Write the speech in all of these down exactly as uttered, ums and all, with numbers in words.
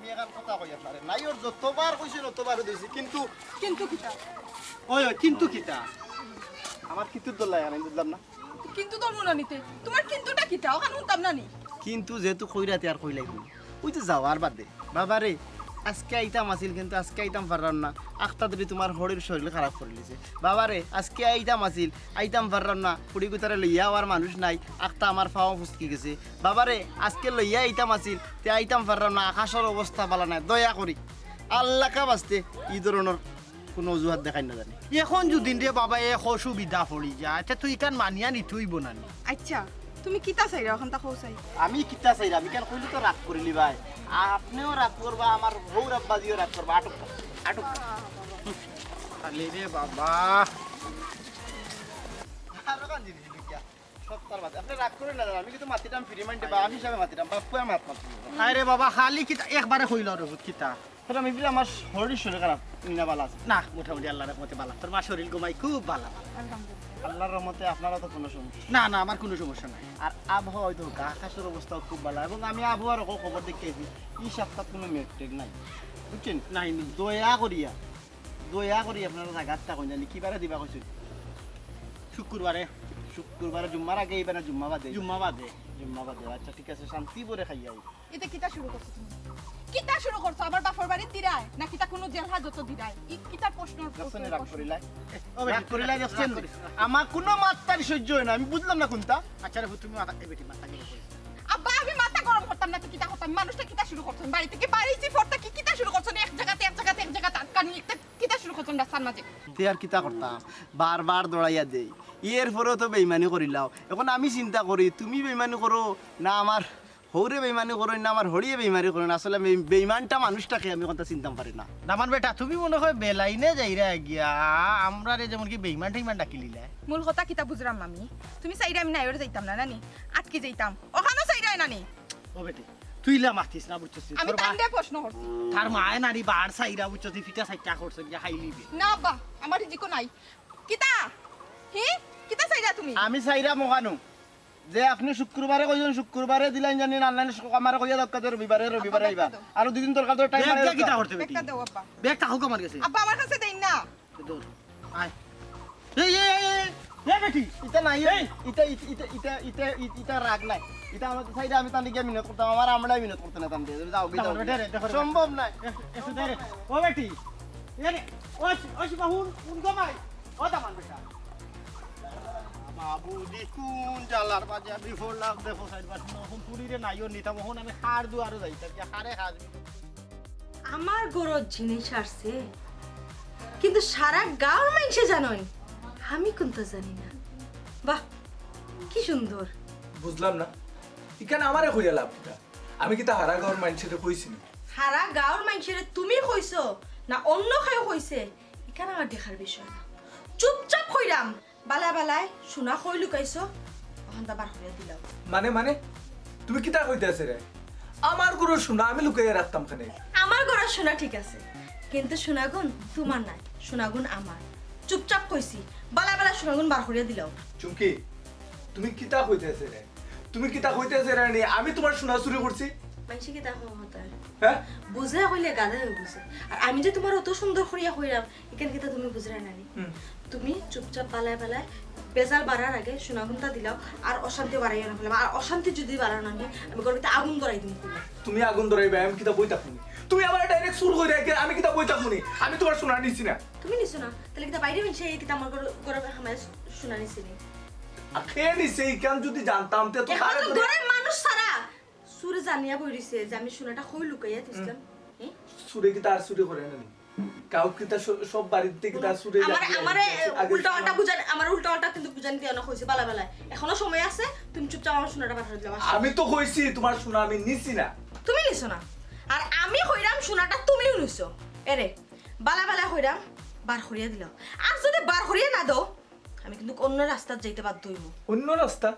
আমি এখন কথা কই আপনারে, নাইওর যতবার কইছি ততবার দিছি, কিন্তু কিন্তু কিতা? ওই, ওই, কিন্তু কিতা? আমার কিন্তু দল লাগে, আমি বুঝলাম না। কিন্তু ধরমু না নিতে, তোমার কিন্তুটা কিতা? ওখান হুনতাম না নি। কিন্তু যেহেতু কইরাতে আর কইলাই কই। ওই তো যাওয়ার বাদে। বাবা রে, আজকে আইতাম আছিল, কিন্তু আজকে আইতাম পারলাম না। আখতা ধরি তোমার হরির শরীর খারাপ করিলিছে। বাবা রে, আজকে আইতাম আছিল, আইতাম পারলাম না। কুড়ি গুতারে লইয়া আওয়ার মানুষ নাই। আখতা আমার পাও ফুসকি গেছে। বাবা রে, আজকে লইয়া আইতাম আছিল, তে আইতাম পারলাম না। আকাশর অবস্থা ভালা নাই। দয়া করি, আল্লাহ কা বাস্তে, ই ধরনর কোনো অজুহাত দেখাই না জানি। এখন যুদিন রে বাবা এক অসুবিধা পড়ি যায়, তে তুই ইখান মানিয়া নিতে অইবো না নি? আচ্ছা, তুমি কিতা চাইরা ওখান তা কও চাই? আমি কিতা চাইরা, আমি কেন কইলে তো রাগ করিলি ভাই। আপনেও রাগ করবা, আমার হউর আব্বাজিও রাগ করবা। আটক কর, আটক কর। খালি রে বাবা। আরো কান দিবি, সপ্তাহ বাদে। আপনে রাগ করেন না, আমি কিন্তু মাতিতাম ফ্রি মাইন্ডে বা আমি হিসাবে মাতিতাম, বাপ কয়ে মাত মাতিতাম। আরে বাবা, খালি কিতা একবারে কইল রে ভূত কিতা? স্যার, আমি বলি আমার শরীর শরীর খারাপ, নি না ভালা আছে। না, মোটামুটি আল্লাহর রহমতে ভালা। তোর মা শরীর ঘুমাই খুব ভালা। আল্লাহর রহমতে আপনারা তো কোনো সমস্যা না, না, আমার কোনো সমস্যা নাই। আর আবহাওয়া হয়তো হোক, আকাশের অবস্থাও খুব ভালো, এবং আমি আবহাওয়ার ওকে খবর দেখতে আইছি, এই সপ্তাহ কোনো মেঘ টেঘ নাই, বুঝছেন? নাই, নাই। দয়া করিয়া, দয়া করি আপনারা জাগাতটা কইন জানি, কি বারে দিবা কইছেন? শুক্রবারে। শুক্রবারে, জুম্মার আগে এইবার না জুম্মা বাদে? জুম্মা বাদে। জুম্মা বাদে, আচ্ছা ঠিক আছে, শান্তি করে খাইয়া আই। এটা কিতা শুরু করছো তুমি? কিতা শুরু করছো? আমার বাপর বাড়ির দিরায় না কিতা কোনো জেল হাজত দিরায়? ই কিতা প্রশ্ন? দেখছেন, রাগ করিলাই। ও বেটি, রাগ করিলাই, দেখছেন? রাগ করিস না। আমার কোনো মাত্তারি সহ্য হয় না, আমি বুঝলাম না কোনটা। আচ্ছা রে, তুমি মাথা, এই বেটি, মাথা গরম করিস না। আব্বা, আমি মাথা গরম করতাম না তো কিতা করতাম? মানুষটা কিতা শুরু করছেন? বাড়ি থেকে বাইরেছি ফোরটা কি কিতা শুরু করছেন? এক জাগাতে, এক জাগাতে, এক জাগাতে আটকানি, একটা কিতা শুরু করছেন রাস্তার মাঝে? তে আর কিতা করতাম? বারবার দৌড়াইয়া দেই। এর পরেও তো বেইমানি করিলাও। এখন আমি চিন্তা করি, তুমি বেইমানি করো না আমার হউরে বেইমানি করইন না, আমার হড়িয়ে বেইমানি করইন। আসলে বেই-, বেইমানটা মানুষটাকে আমি কথা চিনতাম পারি না। দামান বেটা, তুমি মনে হয় বেলাইনে যাইরা গিয়া, আমরারে যেমন কি বেইমান টেইমান ডাকিলিলায়। মূল কথা কিতা বুঝরাম আমি? তুমি চাইরা আমি নাইওর যাইতাম না, নানি? আটকি যাইতাম। ওখানো চাইরায় নানি? ও বেটি, তুই ইলা মাতিস না, বুঝছস নি? আমি তোর মা-, তানরে প্রশ্ন করছি। তার মায়ে নানি বার চাইরা, বুঝছস নি? ফিটা চাইটা করছে গিয়া খাইলিবে। না আব্বা, আমার রিজিকও নাই। কিতা? হি? কিতা চাইরা তুমি? আমি চাইরাম ওখানো। যে আপনে শুক্রবারে কইছইন, শুক্রবারে দিলাইন জানি না, আনলাইন আমারে কইয়া দক্কা দে রবিবারে, রবিবারে আইবা। আরো দুই দিন দরকার, তোর টাইম ব্যাগ দিয়া কিতা করতে বেটি? ব্যাগটা দেও আব্বা। ব্যাগ থাকুক আমার কাছে। আব্বা আমার কাছে দেইন না। দৌড়। আয়। এই, এই, এই, এই, এই বেটি। ইটা নাই, এই। ইটা, ইটা, ইটা, ইটা, ইটা, ইটা রাগ নাই। ইটা আমার সাইডে আমি তানরে গিয়া মিনত করতাম, আমার আমরাই মিনত করতে না তানরে। যাও, যাও, যাও। বেটা রে, দেখো রে। সম্ভব নাই। এ, এ, এ, দে রে। ও বেটি। এ রে, ও শি-, ও শিবা, হুন, হুন গো মাই। ও দামান বেটা। বাবু, দি কোন জ্বালার বাজে আমি পড়লাম, দেখো সাইড বাস না, এখন পুলিরে নাইও নিতাম, এখন আমি হার দুয়ারো যাইতাম, যে হারে হার। আমার ঘরর জিনিস আরছে, কিন্তু সারা গাঁওর মাইনষে জানইন, আমি কুন্তা জানি না। বাহ, কি সুন্দর। বুঝলাম না, ইখান আমারে কইয়া লাভ কিতা? আমি কিতা হারা গাঁওর মাইনষেরে কইছি নি? হারা গাঁওর মাইনষেরে তুমি কইছো না অন্য কেউ কইছে, ইখান আমার দেখার বিষয় না। চুপচাপ কইরাম, বালায় বালায় সোনা কই লুকাইছো, অখানতা বার করিয়া দিলাও। মানে, মানে? তুমি কিতা কইতাছে রে? আমার ঘরর সোনা আমি লুকাইয়া রাখতাম কেনে? আমার ঘরর সোনা ঠিক আছে, কিন্তু সোনাগুন তুমার নায়, সোনাগুন আমার। চুপচাপ কইছি, বালায় বালায় সোনাগুন বার করিয়া দিলাও। চুমকি, তুমি কিতা কইতাছে রে? তুমি কিতা কইতাছে রে নি? আমি তুমার সোনা চুরি করছি? মাইনষে কিতা কয় হতায়? হ্যাঁ? বুঝে কইলে গাধায় বুঝে। আর আমি যে তুমারে অত সুন্দর করিয়া কইরাম, ইখান কিতা তুমি বুঝরায় না নি? হুম। তুমি চুপচাপ বালায় বালায় বেজাল বাড়ার আগে সোনাগুনতা দিলাও, আর অশান্তি বাড়াইও না ফেলাম। আর অশান্তি যদি বাড়াও না নি, আমি ঘরর ভিতরে আগুন ধরাই দিমু। তুমি আগুন ধরাইবায়, আমি কিতা বই থাকমু নি? তুমি আমারে direct চুর কইরায়, আমি কিতা বই থাকমু নি? আমি তুমার সোনা নিছি না। তুমি নিছো না, তাইলে কিতা বাইরে মাইনষে কিতা আমার ঘরর, ঘরর হামায় সোনা নিছে নি? আর কে নিছে, ইখান যদি জানতাম, তে তো এখন তো ঘরর মানুষ ছাড়া চুরে জানিয়া বই রইছে যে আমি সোনাটা কই লুকাইয়া দিছলাম। হুম? চুরে কিতা আর চুরি করে না নি? গাঁওত কিতা স-, সব বাড়িত কিতা চুরে আমারে, জানিয়া আমারে আগে উল্টা পাল্টা বুঝান, আমারে উল্টা পাল্টা কিন্তু বুঝান দিয়া না কইছে, বালা বালা। এখনো সময় আছে, তুমি চুপচাপ আমার সোনাটা বার করিয়া দিলাও। আমি তো কইছি তুমার সোনা আমি নিছি না। তুমি নিছো না। আর আমি কইরাম সোনাটা তুমিও নিছো। এরে, বালা বালা কইরাম, বার করিয়া দিলাও। আর যদি বার করিয়া না দেও, আমি কিন্তু অন্য রাস্তাত যাইতে বাধ্য অইমু। অন্য রাস্তা?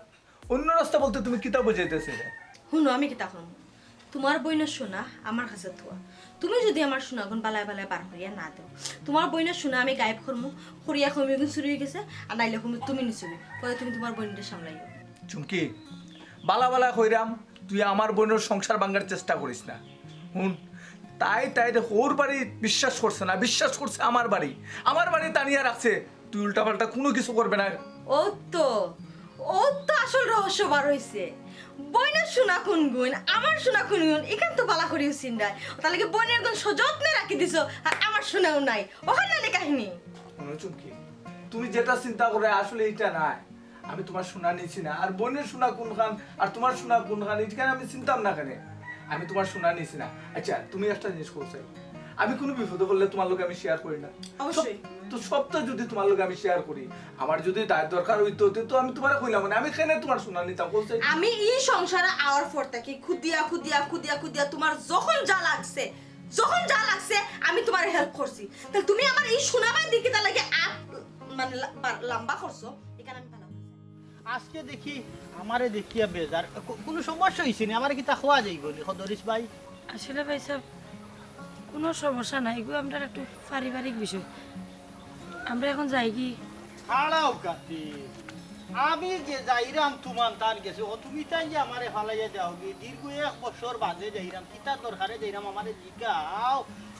অন্য রাস্তা বলতে তুমি কিতা বুঝাইতেছে রে? হুনো, আমি কিতা কইমু? তুমার বইনর সোনা আমার কাছে থুয়া। তুমি যদি আমার সোনাগুন বালায় বালায় বার করিয়া না দেও, তুমার বইনর সোনা আমি গায়েব করমু, করিয়া কইমু এগুন চুরি অই গেছে, আর নাইলে কইমু তুমি নিছো নি। পরে তুমি তুমার বইনরে সামলাইও। চুমকি, বালা বালা কইরাম, তুই আমার বইনর সংসার ভাঙ্গার চেষ্টা করিস না। হুন, তাই, তাই রে, হউর বাড়ি বিশ্বাস করছে না, বিশ্বাস করছে আমার বাড়ি। আমার বাড়ি টানিয়া রাখছে, তুই উল্টাপাল্টা কুনু কিছু করবে না। ও তো, ও তো আসল রহস্য বার অইছে। বইনর সোনা কুনগুন, আমার সোনা কুনগুন, ইখান তো বালা করিউ চিনরায়। তার লাগি বইনর গুন সযত্নে রাখি দিছো, আর আমার সোনাও নাই। অখান নানি কাহিনী। হুনো চুমকি, তুমি যেটা চিন্তা কররায় আসলে ইটা নায়। আমি তুমার সোনা নিছি না, আর বইনর সোনা কুনখান আর তুমার সোনা কুনখান, ইখান আমি চিনতাম না কেনে? আমি তুমার সোনা নিছি না। আচ্ছা, তুমি একটা জিনিস কও চাই, আমি কুনু বিপদো পড়লে তুমার লগে আমি share করি না? অবশ্যই। সব, তো সবটা যুদি তুমার লগে আমি share করি, আমার যুদি দায় দরকার অইতো, তে তো আমি তুমারে কইলাম না, আমি কেনে তুমার সোনা নিতাম, কও চাই? আমি ই সংসারো আওয়ার পর থাকি খুদিয়া, খুদিয়া, খুদিয়া, খুদিয়া তুমার যখন যা লাগছে, যখন যা লাগছে, আমি তুমারে help করছি। তে তুমি আমার ই সোনা বায়দি কিতার লাগি আত, মানে, লা-, বা-, লাম্বা করছো, ইখান আমি ভালা পাইছি। আজকে দেখি আমারে দেখিয়া বেজার, কো-, কুনু সমস্যা অইছে নি? আমারে কিতা কওয়া যাইবো নি, খদরিস ভাই? আসলে ভাইসাব, কুনু সমস্যা নাই গো, আমরার একটু পারিবারিক বিষয়। আমরা এখন যাইগি। খাড়াও কাতে, আমি যে যাইরাম তুমান তান গেছে, ও তুমি তাই যে আমারে ফালাইয়া যাওগি, দীর্ঘ এক বছর বাদে যাইরাম, কিতার দরকারে যাইরাম আমারে জিকাও,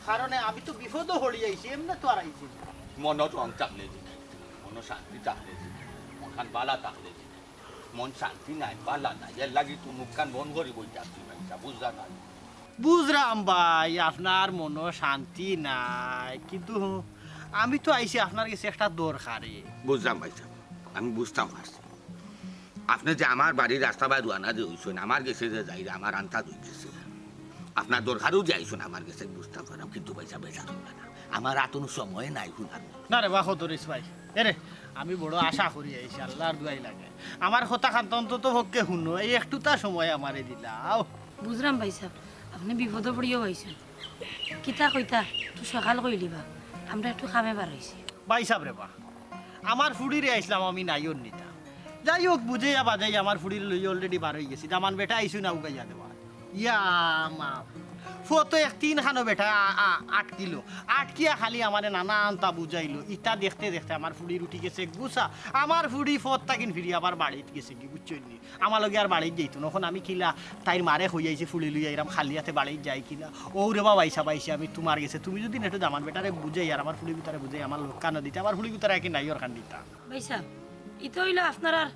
কারণ আমি তো বিপদো পড়ি আইছি, এমনে তো আর আইছি না। মনো রং থাকলে জিকাই, মনো শান্তি থাকলে জিকাই, মনখান বালা থাকলে জিকাই। মন শান্তি নাই, বালা নাই, এর লাগি তো মুখখান বন্ধ করি বইতে আছি ভাইসাব, বুঝলা না? বুঝরাম ভাই, আপনার মনো শান্তি নাই, কিন্তু আমি তো আইছি আপনার গেছে একটা দরকারে। বুঝরাম ভাইসাব, আমি বুঝতাম পারছি। আপনে যে আমার বাড়ির রাস্তা বায় রওয়ানা যে অইছইন, আমার গেছে যে যাইরা, আমার আন্তাজ অই গেছে। আপনার দরকারেউ যে আইছইন আমার গেছে, বুঝতাম পারলাম, কিন্তু ভাইসাব বেজার অইবা না। আমার আর কুনু সময় নাই হুনার। না রে বা খদরিস ভাই, এরে, আমি বড় আশা করি আইছি, আল্লার দোয়াই লাগে। আমার কথাখান তো অন্তত পক্ষে হুনো, এই একটুতা সময় আমারে দিলাও। বুঝরাম ভাইসাব, আপনে বিপদো পড়িয়াউ আইছইন। কিতা কইতা, তো সকাল কইলিবা, আমরা একটু কামে বার অইছি। ভাইসাব রে বা, আমার ফুড়িরে আইছলাম আমি নাইওর নিতা। যাই হউক, বুঝাইয়া বাজাইয়া আমার ফুড়িরে লইয়া already বার অই গেছি। দামান বেটা আইছইন না উগাইয়া দেওয়া। ইয়া মা, ফতো এক তিনখানো বেটা আ-, আ-, আটকিলো। আটকিয়া খালি আমারে নানানতা বুঝাইলো। ইতা দেখতে দেখতে আমার ফুড়ির উঠি গেছে গুছা। আমার ফুড়ি ফত থাকিন ফিরি আবার বাড়িত গেছেগি, বুঝছইন নি? আমার লগে আর বাড়িত যাইতো না। অখন আমি কিলা তাইর মারে কই আইছি ফুড়ি লইয়া এরাম খালি আতে বাড়িত যাই কিনা। ও রে বা ভাইসাব আইছি আমি তুমার গেছে। তুমি যুদি একটু দামান বেটারে বুঝাইয়ার আমার ফুড়ি গুতারে বুঝাই আমার লগে কানো দিতা, আমার ফুড়ি গুতারে একই নাইওর খান দিতা। ভাইসাব, ইতা অইলো আপনার আর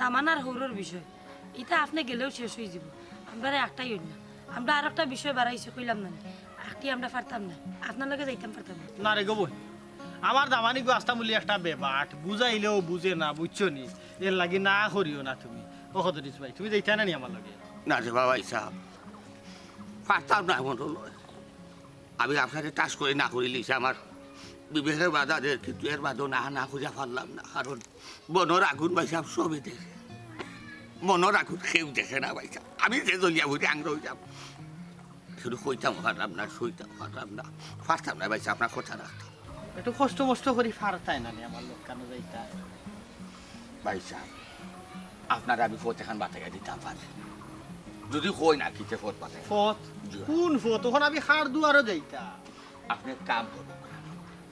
দামান আর হউরর বিষয়। ইতা আপনে গেলেউ শেষ অই যিবো। আমরারে একটাই অইল না। আমরা আরোকটা বিষয় বাড়াইছি, কইলাম না নি? একটি আমরা পারতাম না। আপনার লগে যাইতাম পারতাম না। না রে গো বইন, আমার দামানি গু আস্তা মুলি একটা বেবাট, বুঝাইলেও বুঝে না, বুঝছো নি? এর লাগি না করিও না তুমি। ও খদরিস ভাই, তুমি যাইতায় না নি আমার লগে? না রে বা ভাইসাব, পারতাম না মনো লয়। আমি আপনারে ঠাস করি না করিলিছি, আমার বিবেকে বাধা দের, কিন্তু এর বাদেও না, না করিয়া পারলাম না, কারণ মনর আগুন ভাইসাব সবই দেখে, মনর আগুন কেউ দেখে না ভাইসাব। আমি যে জ্বলিয়া পুড়ি আংরা অই যাইমু, কিন্তু কইতাম পারলাম না, সইতাম পারলাম না, পারতাম না ভাইসাব, আপনার কথা রাখতাম। একটু কষ্ট মষ্ট করি পারতায় না নি আমার লগে কানো যাইতায়? ভাইসাব, আপনারে আমি ফত এখান বাতাইয়া দিতাম পারি। যুদি কই না, কিতা ফত বাতাই? ফত? জি। কুন ফত? অখন আমি কার দুয়ারো যাইতাম? আপনে এক কাম করুন,